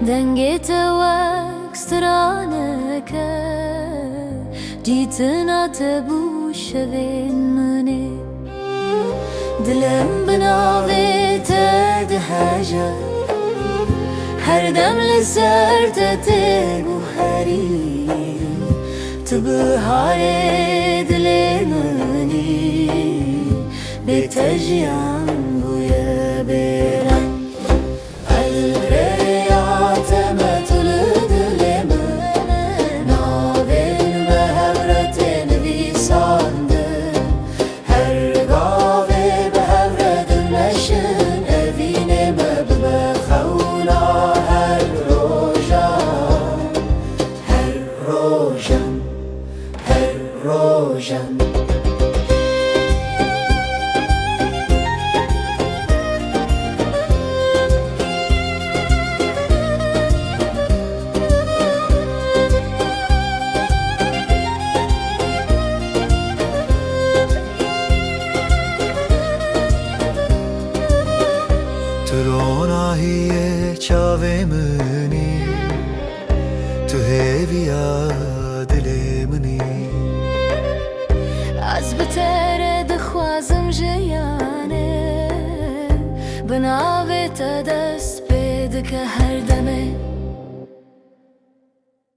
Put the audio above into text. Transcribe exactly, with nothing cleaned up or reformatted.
Dengê te wek straneke, dîtina te bû şevên min ê. Dilê min bi navê te diheje, her dem li ser te tê guherî. Tu biharê dilê min î, bê te jiyan bûye bêreng. Ez rêya te me tu li dilê min, navên me hev re tê nivîsandin. Her gavê bi hev re dilmeşin, evînê me bibe xewna her rojan, her rojan, her rojan. Tu ronahiyê çavê min î, tu hêviya dilê min î. Ez bi te re dixwazim jiyanê, bi navê te dest pê dike